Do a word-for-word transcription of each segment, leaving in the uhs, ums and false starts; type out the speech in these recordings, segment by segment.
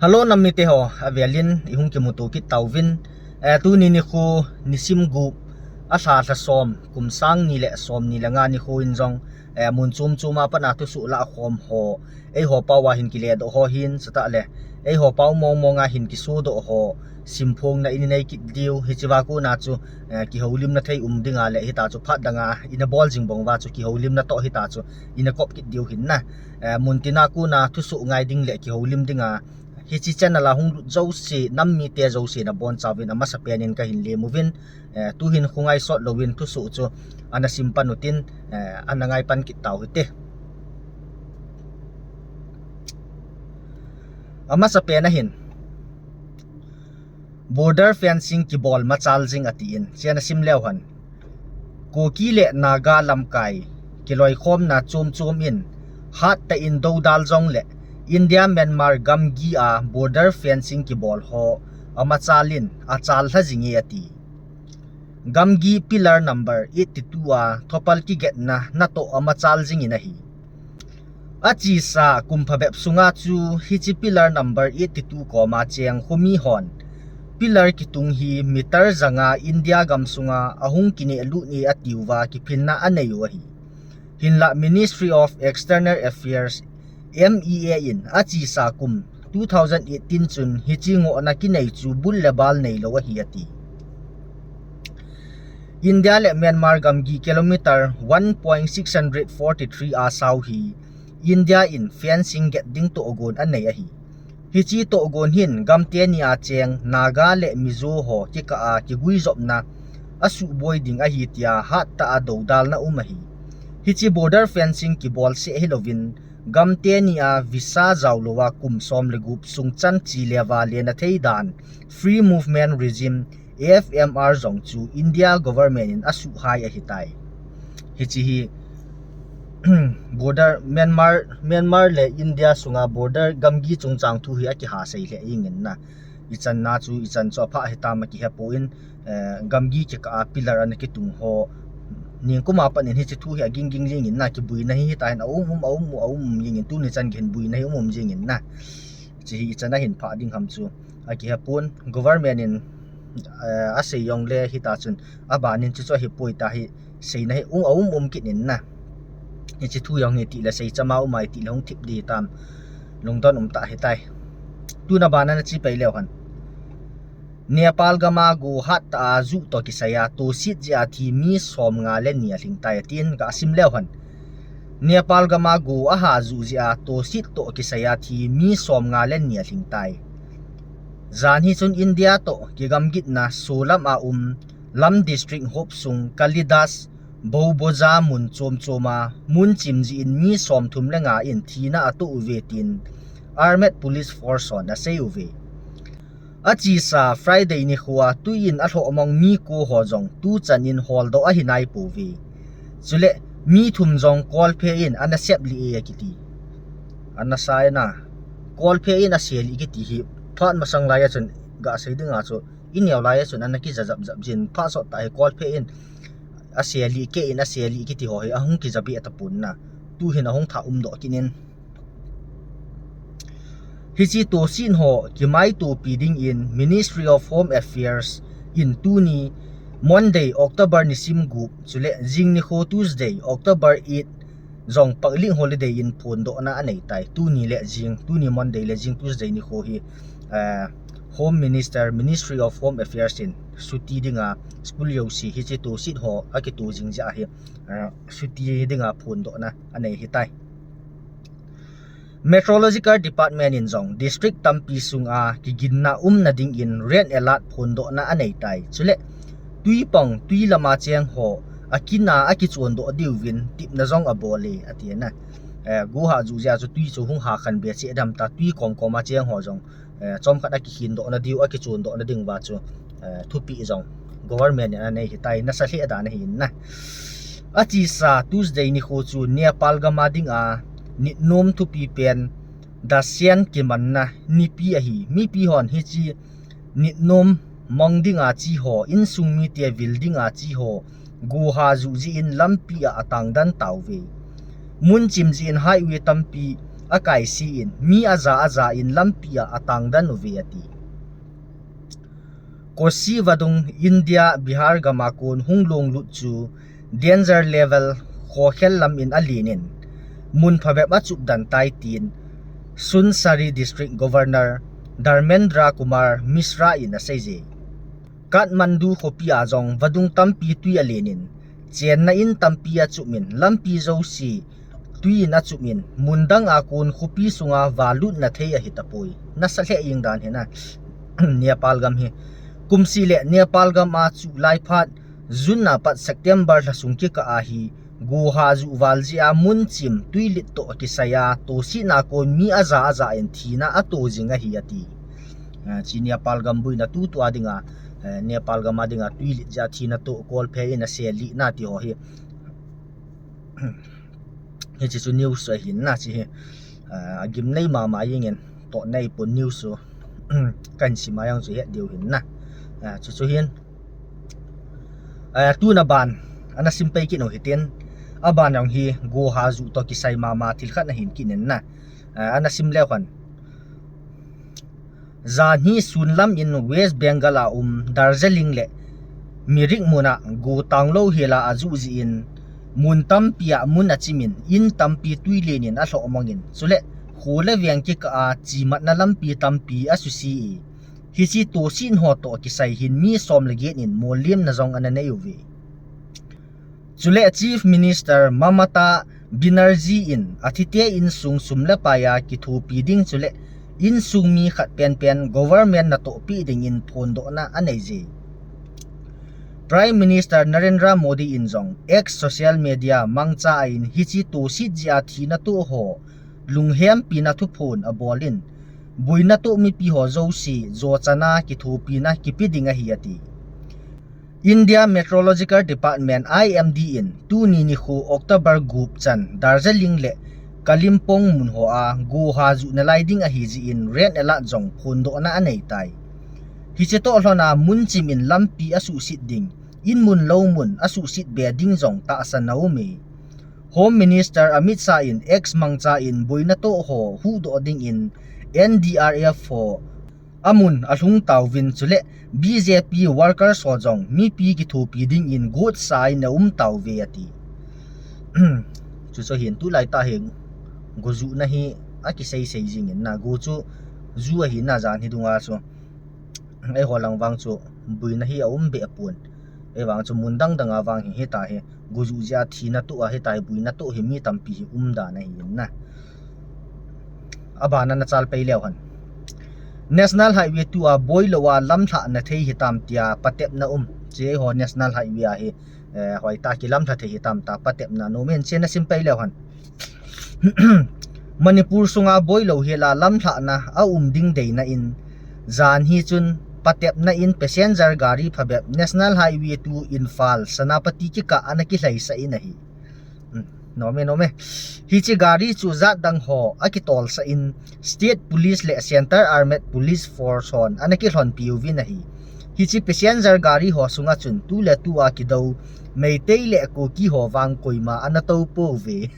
Hello, nam mite ho, avelin i hung kimuto kit tauvin. Eh, tuni nikho nisim gup, alha lha som, kum sang ni le som ni le nga nikho in jong, eh, mun chom chom a pat a thusoh lahkhom ho, eiho pao a hin kiledoh ho hin, chutah le eiho pao mong mong a hin kisodoh ho simphongna i nei kit diu, hiche a kona chu, eh, kihoulimna thei um ding a le hita chu phat dang a i na bol jing bang uva chu kihoulimna toh hita chu i na kop kit diu hin na. Eh, mun tin a kona thusoh ngai ding le kihoulim ding a, hiche channel a hung lut jouse, nam mite jouse nabonchauvin amasapen in kahin lem uvin, eh, tuhin khongai sot louvin thusoh chu ana sim pan utin, eh, ana ngai pan kit tau hite. Amasapen a hin, border fencing kibol machal jing atin, hiche ana sim leu hen. Kuki le Naga lamkai kiloikhomna chom chom in, hattah in doudal jong le India Myanmar gamgi a border fencing kibol ho amachal in achal lha jing e ati. Gamgi pillar number eighty two a thopal kigetna natoh amachal jing in ahi. Achesa kum phabep sunga chu hiche pillar number eighty two koma cheng khomi hon pillar kitung hi meter janga India gam sunga ahung kineh lut e atiuva kiphinna anei u ahi. Hinlah Ministry of External Affairs, M E A in achesa kum two thousand eighteen chun hiche ngohna kinei chu bul le bal neilou ahi ati. India le Myanmar gamgi kilometer one point six hundred forty three a sao hi India in fencing get ding tohgon anei ahi. Hiche tohgon hin gam teni a cheng Naga le Mizo ho kikah a kiguijopna asuhboi ding ahi tia hattah a doudalna um ahi. Hiche border fencing kibol seh hilouvin gam teni a visa jaolouva kum som le gup sung chan che le vale na thei dan Free Movement Regime, F M R jong chu India government in asuhhai ahitai. Hiche hi border Myanmar, Myanmar le India sunga border gamgi chungchang thu hi akiha sei lheh jing in na. Ichan na chu, ichan chu apha hitam akihepon, eh, gamgi kikah a pillar ana kitung ho. Ningkum a pat in hiche thu hi aging ging jing in na, kibuina hi hitan aum um, aum um, aum um jing in, tuni chan geiyin buina hi um um jing in na. Hiche hi ichan a hin pha ding ham chu akihepon, government in, eh, asei jongle hita chun, aban in chuchu ahipoi tia hi seina hi um, aum um kit in na. Hiche thu jong hi tile seicham a um a itile hung thip ding hitam. Lungdon um tah hitai. Tuna bana nache pai leu hen. Nepal gam a go hattah a juh toh kisai a tohset jeh a thi mi som nga le ni alhing tai atin, gasim leu hen. Nepal gam a go aha juh jeh a tohset toh kisai a thi mi som nga le ni alhing tai. Jan hi chun India toh kigamgitna solam a um Lam district hop sung Kalidas Bhou Boja mun chom chom a mun chim jeh in mi som thum le nga in thina atoh uve tin Armed Police Force hon asei uve. Achesa Friday nikho a tui in alhoh mong mi ko ho jong tuchan in holdoh ahi nai pouve. Chule mi thum jong kolphe in ana sep lih e akiti. Ana sa e na. Kolphe in ase lih kiti hi phat masang lai a chun gasei ding a chu i neo lai a chun ana kija jap jap jin, phat sot tah hi kolphe in ase lih, keh in ase lih kiti ho hi ahung kija be tapon na. Tuhin ahung thah umdoh kit in. Hiche tohset ho kimaitopi ding in Ministry of Home Affairs in tuni Monday, October nisim gup, chule jing nikho Tuesday, October eight, jong public holiday in phondohna anei tai. Tuni le jing, tuni Monday le jing Tuesday nikho hi, eh, Home Minister, Ministry of Home Affairs in chuti dinga school jouse hiche tohset ho akito jing jeh a hi, eh, chuti dinga phondohna anei hitai. Meteorological Department in jong district tampi sunga kiginna umna ding in red alert phondohna anei tai. Chule tui pang, tui lama cheng ho akin a akichondoh diuvin tipna jong abol e ati na. Eh, go ha juh jeh a chu tui chu hung ha khan be cheh dam ta, tui kom kom a cheng ho jong, eh, chomkhat akikhindohna diu, akichondohna ding uva chu, eh, thupeh jong government in anei hitai, nasa lheh dan ahi in na. Achesa Tuesday nikho chu Nepal gam a dinga nit nom thupi pen Dashen kimanna nipi ahi. Mipi hon hiche nit nom mong dinga che ho, insung mite vil dinga che ho, go ha juh jeh in lampi a atang den tauve. Mun chim jeh in highway tampi akaisi in, mi aja aja in lampi a atangdan uve ati. Kosi vadung India Bihar gam a kon hung longlut chu danger level khokhel lam in alen in, mun phabep achupdan tai tin Sunsari District Governor Dharmendra Kumar Mishra in aseije. Kathmandu khopi a jong vadung tampi tui alen in, chenna in tampi achup in, lampi jouse tui in achup in, mun dang a kon khopi sunga valutna thei ahi tapoi. Nasa lheh jeng dan hi na. Nepal gam hi. Kumsih le Nepal gam a chu lai phat June a pat September lha sung kikah a hi, go ha ju val jeh a mun chim tuilit toh kisai a, tositna kon mi aja aja in thina ato jing ahi ati. Ah, chi Nepal gam boina tutu a dinga, eh, Nepal gam a dinga tuilit jeh a thina toh kolphe in ase lihna ti ho hi. Hiche chu news ahin na chi hi. Ah, agimnei mama jeng in toh nei pon news chu. Kahin sim a jong chu het diu hin na. Ah, chu chu hin. Ah, tuna ban ana sim pei kit u hitin. Aban jong hi go ha ju toh kisai mama thil khat ahin kit in na. Ah, ana sim leu hen. Janhi sun lam in West Bengal a um Darjeeling le Mirik mun a go tanglou hel a aju jeh in mun tampi a mun achim in, in tampi tui len in alhoh mong in, chule kho le veng kikah a chimatna lampi tampi asuse e. Hiche tosit ho toh kisai hin mi som le get in molliamna jong ana nei uve. Chule Chief Minister Mamata Banerjee in athite insung sum le pai a kithopi ding chule insung mi khat penpen government natohpeh ding in phondohna aneije. Prime Minister Narendra Modi in jong X social media mangcha a in hiche tosit jeh a thina toh ho lunghempina thuphon abol in, boina toh mipi ho jouse jochan a kithopina kipe ding ahi ati. India Meteorological Department, I M D in tuni nikho October gup chan Darjeeling le Kalimpong mun ho a go ha ju nalai ding ahi jeh in red alert jong phondohna anei tai. Hiche toh lhon a mun chim in lampi asuhset ding, in mun lou mun asuhset be ding jong tahsan aume. Home Minister Amit Shah in X mangcha in boina toh ho huhdoh ding in N D R F ho amun alhung tauvin chule B J P workers ho jong mipi kithopi ding in gotsa in aum tauve ati. Chuche hin tulai tah hi go juhna hi akisei sei jing in na, go chu ju ahi na, janhi dunga chu. Eiho lang vang chu boina hi aum be pon. Eivang chu mun dang dang a vang hi hita hi go ju jeh a thina toh a hita hi boina toh hi mi tampi hi um dan ahi in na. Abana nachal pei leu hen. National Highway two a boilou a lamlhahna thei hitam tia patepna um. Chi eiho National Highway a hi, eh, hoitah kilamlha thei hitam tia patepna aum in, chena sim pei leu hen. Manipur sunga boilou hel a lamlhahna aum ding deina in, janhi chun patepna in passenger gari phabep National Highway two Imphal, Senapati kikah ana kilhaisah in ahi. Hmm, nome, nome. Hiche gari chu jat dang ho akitolsah in State Police le Centre Armed Police Force hon ana kilhonpi uvin ahi. Hiche passenger gari ho sunga chun tuletu a kidou Meitei le Kuki ho vang koima ana tou pouve.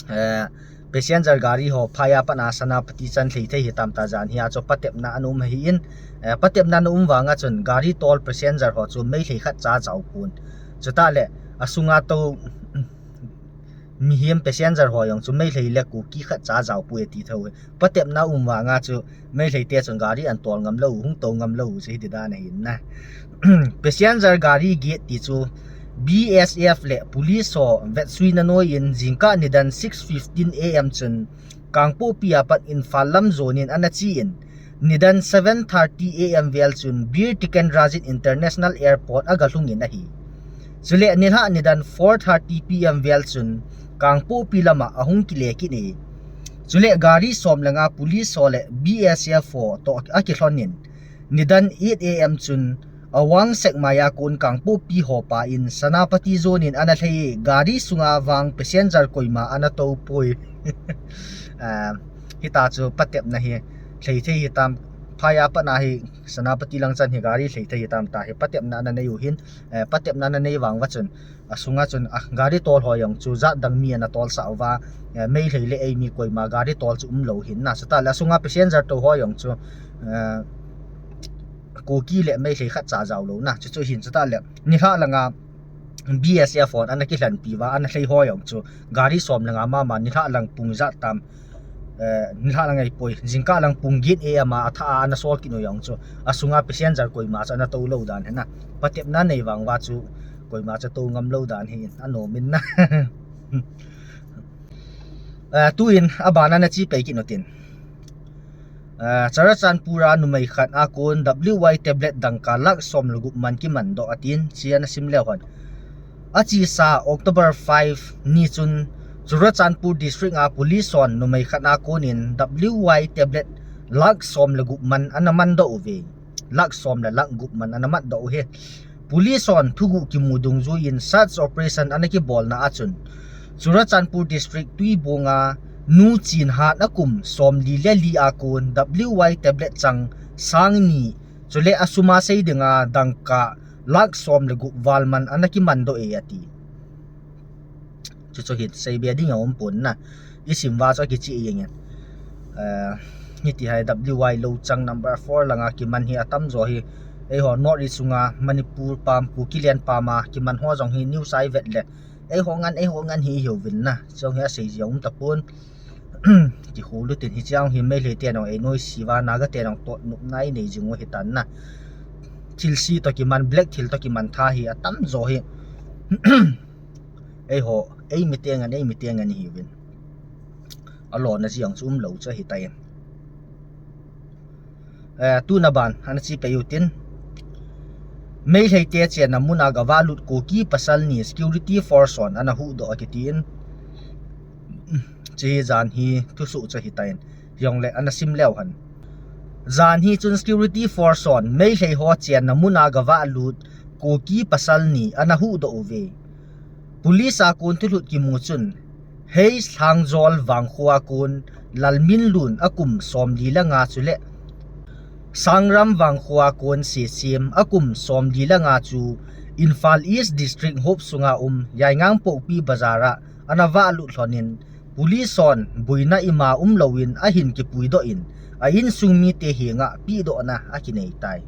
Eh, passenger gari ho phai a pat a Senapati chan lhai thei hitam tia janhi a chu patepna ana um ahi in, eh, patepna ana um vanga chun gari tol passenger ho chu Meitei khatcha jao pon. Chutah le asunga tou mihem passenger ho jong chu Meitei le Kuki khatcha jao poi ati thou. Patepna um vanga chu Meitei te chun gari an tol ngam lou, hung tou ngam lou, chu hiti dan ahi in na. Passenger gari get ti chu B S F le police ho vetsuina noiyin jingkah nidan six fifteen A M chun Kangpokpi a pat Imphal lam jon in ana che in, nidan seven thirty A M vel chun Bir Tikendrajit International Airport aga lhung in ahi. Chule nilhah nidan four thirty P M vel chun Kangpokpi lama ahung kile kit e. Chule gari som le nga police ho le B S F ho toh akilhon in, nidan eight A M chun Awang Sekmai a kon Kangpokpi ho pan Senapati jon in ana lhai e, gari sunga vang passenger koima ana tou poi. Ah, hita chu patepna hi lhai thei hitam, Phai a pat na hi Senapati lang chan hi gari lhei thei hi tam ta hi patepna ana nei u hin, eh, patepna ana nei vang va chun, asunga chun, ah, gari tol ho jong chu jat dang mi ana tolsah uva, eh, Meitei le eimi koima gari tol chu um lou hin na, chutah le asunga passenger tou ho jong chu, eh, Kuki le Meitei khat cha jao lou na, chu chu hin chutah le nilhah langa B S F hon ana kilhenpi uva, ana lhei ho jong chu gari som le nga mama nilhah lang pung jat tam, eh, nilhah lang ahipoi, jingkah lang pung get a ama atha a ana sol kit u jong chu, asunga passenger koima chu ana tou lou dan hi na, patepna nei vang uva chu koima chu tou ngam lou dan hi anom in na. Eh, tuin abana ana che pei kit u tin. Eh, Churachandpur a numei khat a kon W Y tablet dangka lakh som le gup man kiman doh atin, chu ana sim leu hen. Achesa October five ni chun Churachandpur District a police hon numei khat a konin W Y tablet lakh som le gup man ana man doh uve. Lakh som le lakh gup man ana man doh u hi. Police hon thuguh kimu dungjuiyin search operation ana kibolna a chun Churachandpur District Tuibong a Nu Chinhat akum som li le li a kon W Y tablet chang sang ni, chule asum a sei dinga dangka lakh som le gup val man ana kiman doh e ati. Chu chu hi seibe ding a um pon na. I sim uva chu akicheh jeng in. Eh, hiti hai W Y Louchang number four langa kiman hi atam jo hi. Eiho North East sunga Manipur pam, Kukiland pam a kiman ho jong hi news a i vet le, eiho ngen, eiho ngen hi i hiuvin na. Jong hi asei ji a um tapon. Kihou lut in hiche jong hi Meitei te jong ei noise uva, Naga te jong toh nopna i nei jing u hitan na. Thilse toh kiman, black thil toh kiman tha hi atam jo hi. Eiho, eimi te ngen, eimi te ngen i hiuvin. Alona ji jong chu um lou chu ahi tai. Eh, tuna ban ana che pei u tin. Meitei te chenna mun a gavalut Kuki pasal ni security force hon ana huhdoh akitin. Chu hi jan hi thusoh chu ahi tai. Hijongle ana sim leu hen. Jan hi chun security force hon Meitei ho chenna mun a gavalut Kuki pasal ni ana huhdoh uve. Police a kon thulhut kimu chun, Heis Lhangjol Vangkho a kon Lalminlun akum som li le nga chule Sangram Vangkho a kon Sesem akum som li le nga chu Imphal East District hop sunga um Yaingangpokpi Bazar a ana valut lhonin, police hon boina ima um louvin ahin kipuidoh in, a insung mite henga pehdohna akinei tai.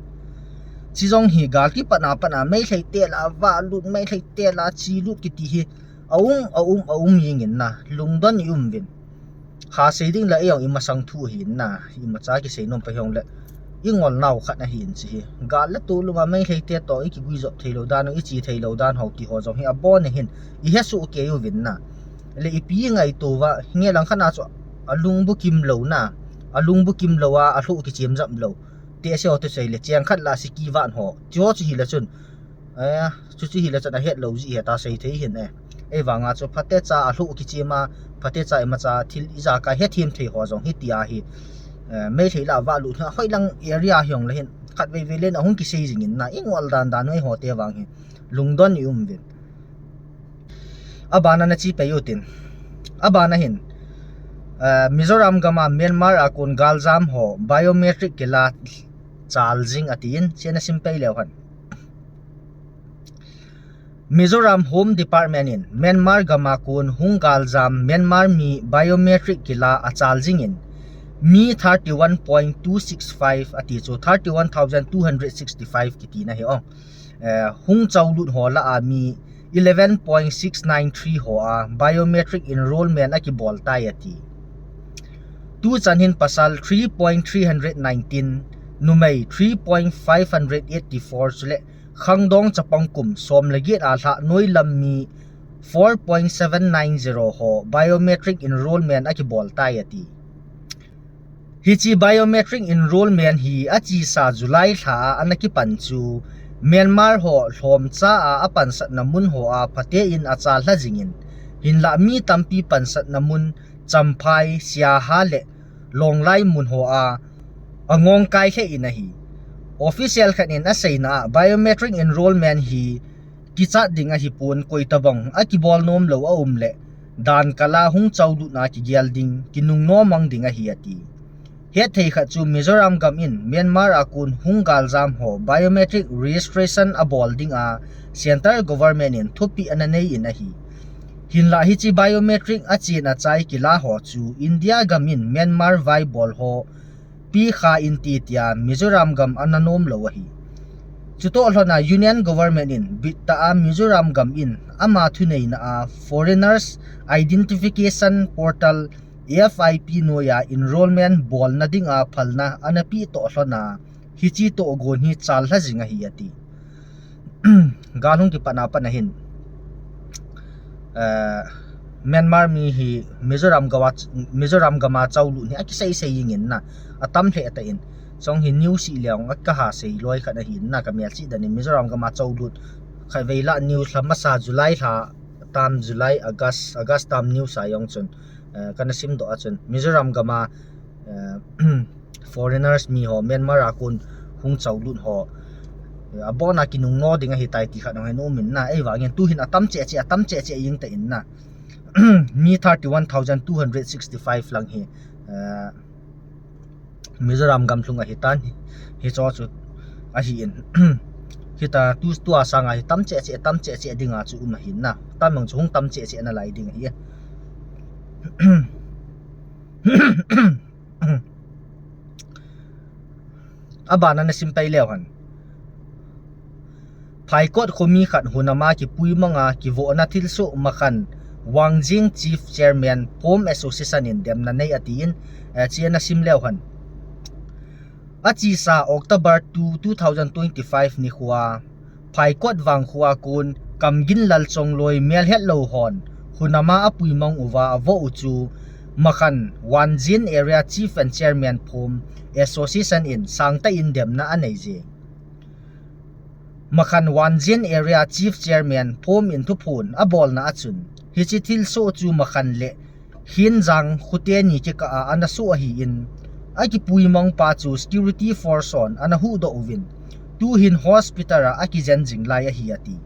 Chi jong hi gal kipatna patna Meitei te lah a valut, Meitei te lah a chelut kiti hi aum, aum, aum jing in na, lungdon i um uvin. Kha sei ding la, ei jong i masang thu ahin na, imacha kisei nom pa hijongle, i ngol nau khat ahin chi hi. Gal le tolou a Meitei te toh i kiguijop thei lou dan u, i che thei lou dan ho ti ho jong hi abon ahin, i hesoh kei uvin na. Le ipi ngaito uva, nge lang khat na chu alung bukim lou na, alung bukim lou a, alhoh kichem jap lou. Te se ho te sei le, cheng khat lah a siki van ho. Chu ho chu hi le chun, eh, chu chu hi le chun ahet lou ji heta sei thei hin e. Ei vang a chu phatecha alhoh kichem a, phatecha imacha thil ijakai hethem thei ho jong hiti ahi. Eh, Meitei lah a valut hi hoilang area hijongle hin khatvei vei len ahung kisei jing in na, i ngol dan dan u eiho te vang hi lungdon i um uvin. Abana ana che pei u tin. Abana hin, eh, Mizoram gam a Myanmar a kon galjam ho biometric kila chal jing atin, chu ana sim pei leu hen. Mizoram Home Department in Myanmar gam a kon hung galjam Myanmar mi biometric kila achal jing in, mi thirty one point two six five ati chu, thirty one thousand two hundred sixty five kiti na hi o. Eh, hung cholut ho lah a mi eleven point six nine three ho a biometric enrollment akibol tai ati. Tuchan hin pasal three point three hundred nineteen, numei three point five hundred eighty four chule khangdong chapang kum som le get a lhah noilam mi four point seven nine zero ho biometric enrollment akibol tai ati. Hiche biometric enrollment hi achesa July lha a ana kipan chu Myanmar ho lhomcha a apansatna mun ho a phatein achalha jing in, hinlah mi tampi pansatna mun Champhai, Siaha le Lawngtlai mun ho a angong kai lheh in ahi. Official khat in aseina a biometric enrollment hi kichat ding ahipon, koitabang akibol nom lou aum le dan kal a hung cholutna kigel ding, kinung nomang ding ahi ati. Hetthei khat chu Mizoram gam in Myanmar a kon hung galjam ho biometric registration abol dinga central government in thupeh ana nei in ahi. Hinlah hiche biometric achen achai kila ho chu India gam in Myanmar vaibol ho pekha inte tia Mizoram gam ana nom lou ahi. Chutoh lhona Union Government in bittah a Mizoram gam in ama thuneina a Foreigners Identification Portal, F I P noiya enrollment bolna dinga phalna ana peh toh lhona hiche tohgon hi challha jing ahi ati. Gal hung kipatna pat ahin, eh, Myanmar mi hi Mizoram gam a, Mizoram gam a cholut hi akisei sei jing in na, atam lheh tah in. Chong hi news hi leng a kaha sei loi khat ahin na, kamelchih dan in Mizoram gam a cholut khatvei lah news lha masa July lha tam, July, August, August tam news a jong chun, eh, kana simdoh a chun Mizoram gam a, eh, foreigners mi ho Myanmar a kon hung cholut ho, eh, abona kinungno ding ahitai ti khat hung hin um in na, ahivangin tuhin atam cheh cheh, atam cheh cheh jing tah in na. Mi thirty-one thousand two hundred sixty-five lang hi, eh, Mizoram gamlhung ahitan, hicho chu ahin. Hitia tu, tua sanga hi tam cheh cheh, tam cheh cheh dinga chu um ahin na. Tam mang chu hung tam cheh cheh nalai ding ahi. Abana nasim pai leu hen. Phaikot khomi khat hunam a kipuimang a kivohna thilsoh Makhan Wangjing Chief Chairman Phom Association in demna nei atin, eh, chea nasim leu hen. Achesa October two, two thousand twenty-five nikhoa Phaikot vangkhoa kon Kamgin Lalchongloi melhetlou hon hunam a apuimang uva avoh u chu Makhan Wangjing Area Chief and Chairman Phom Association in sangtah in demna anei je. Makhan Wangjing Area Chief Chairman Phom in thuphon abolna a chun, hiche thilsoh chu Makhan le Khenjang khote ni kikah a ana soh ahin, akipuimang pa chu security force hon ana huhdoh uvin, tuhin hospital a akijen jing lai ahi ati.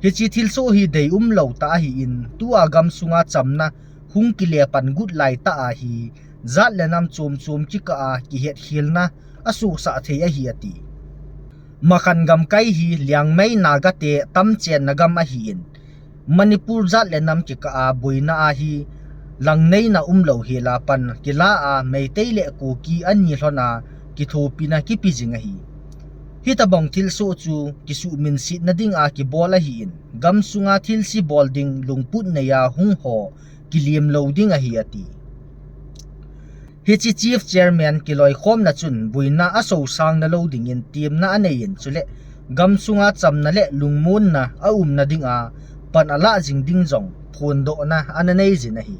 Hiche thilsoh hi deium lou tah ahin, tua gamsunga chamna hung kile pan got lai tah ahi, jat le nam chom chom kikah a kihetkhelna asohsah thei ahi ati. Makhan gamkai hi Liangmai Naga te tamchenna gam ahin, Manipur jat le nam kikah a boina ahi, langneina umlou hela pan kila a Meitei le Kuki ani lhona kithopina kipe jing ahi. Hitobang thilsoh chu kisuhminsetna dinga kibol ahin, gamsunga thilse bol ding lungput neiya hung ho kilim lou ding ahi ati. Hiche Chief Chairman kiloikhomna chun boina asosang nalou dingin temna anei in, chule gamsunga chamna le lungmonna aumna dinga pan alah jing ding jong phondohna ana nei jin ahi.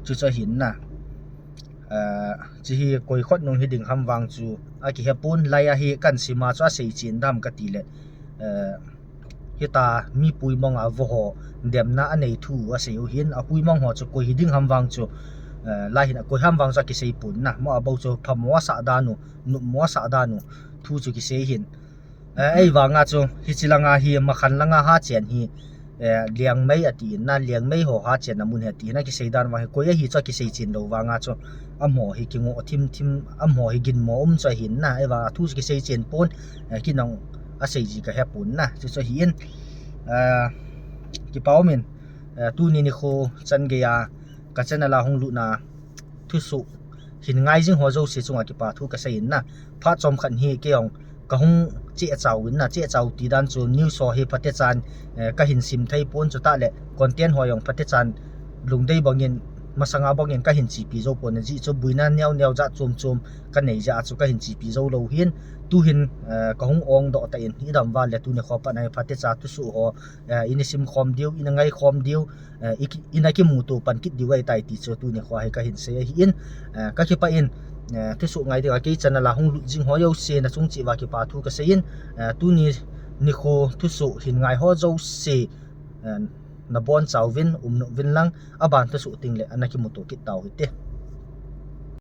Chuchu ahin na. Eh, hiche hi koi khut nung hiding ham vang chu akihepon, lai a hi kahin sima chu asei chen dam kati le, eh, hitia mi puimang a vo ho demna anei thu asei u hin, apuimang ho chu koi hiding ham vang chu, eh, lai hin akoi ham vang chu akisei pon na, mo abou chu phamo asah dan u, nopmo asah dan u thu chu kisei hin. Eh, ahivanga chu, hiche langa hi, Makhan langa hachen hi, eh, Liangmai atin na, Liangmai ho hachenna mun hi atin na, kisei dan vang hi, koi ahi chu akisei chen lou vanga chu, amaho hi kingoh thim thim, amaho hi ginmo um chu ahin na, ahivanga thu chu kisei chen pon, eh, kinong asei ji kahepon na, chuchu ahin, eh, kipa umin, eh, tuni nikho chan geiya, ka channel a hung lutna thusoh hin ngai jing ho jouse chunga kipa thu kasei in na. Phat chomkhat hi kei jong kahung cheh chau in na, cheh chau ti dan chu news ho hi phatechan, eh, kahin sim thei pon, chutah le content ho jong phatechan lungdei bangin, masanga bangin kahin chepi jou pon, ajeh chu boina neo neo jat chom chom kanei jeh a chu kahin chepi jou lou hin, tuhin, eh, kahung ongdoh tah in, idam val le tuni kho pat a hi phatecha thusoh ho, eh, ina sim khom diu, ina ngai khom diu, eh, i ki-, ina kimuto pan kit diu ahitai ti chu tuni kho hi kahin sei ahin, eh, kakipah in, eh, thusoh ngai dinga kei channel a hung lut jing ho jouse nachung cheh uva kipa thu kasei in, eh, tuni nikho thusoh hin ngai ho jouse, eh, nabon chauvin, umnom uvin lang, aban thusoh teng le ana kimuto kit tau hite.